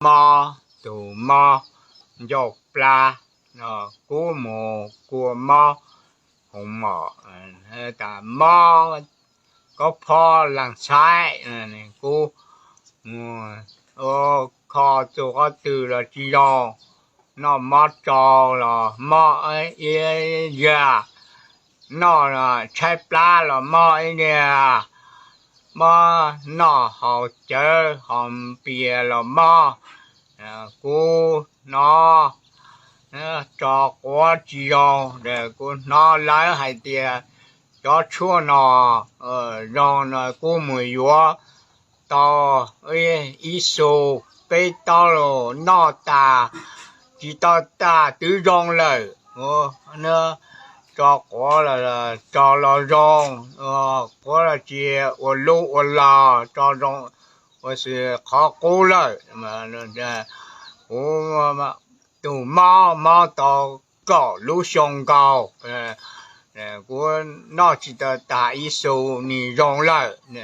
mob, tus mob ncauj plab, kuv mus kua mob hoos mom, tas mob kaub phob laag tshaib, kuv mus kho txug qhov twg los tsis zoo, noj mob tsau los mob ib yam, noj tshaib plab los mob ib yam, mob noj haus cawv haus npias los mob. Kuv hnov tso quav tsis zoo, kuv hnov lawv hais tias cov tshuaj no zoo no kuv mus yuav tau ib xu peb taub los noj tas, tsis tau tas twb zoo lawm. Tso quav los tso los zoo, quav los tsis ua lub ua log, tso zoo ua xwb qhov qub lawm. Kuv tus mob mob tau kaum lub xyoo nkaus, kuv noj tsis tau tas ib xu nws zoo lawm.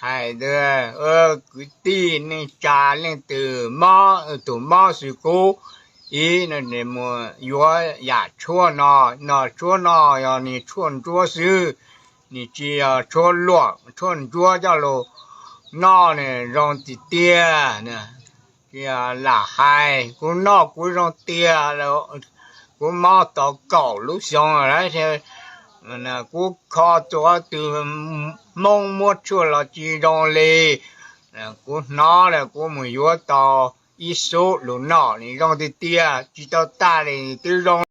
Hais tias kwv tij neej tsa leej twg mob tus mob xwm kuv ib no mus yuav yam tshuaj no, noj tshuaj no yog nws tshuaj ntsuab xwb, nws tsis yog tshuaj luam, tshuaj ntsuab coj los noj nws zoo tiag tiag. Lam hais kuv noj kuv zoo tiag, kuv mob tau kaum lub xyoo lawm, kuv kho txug qhov twg Hmoob muab tshuaj los tsis zoo li. Kuv hnov lawm kuv mus yuav tau ib xub lug noj nws zoo tiag tiag, tsis tau tas li twb zoo.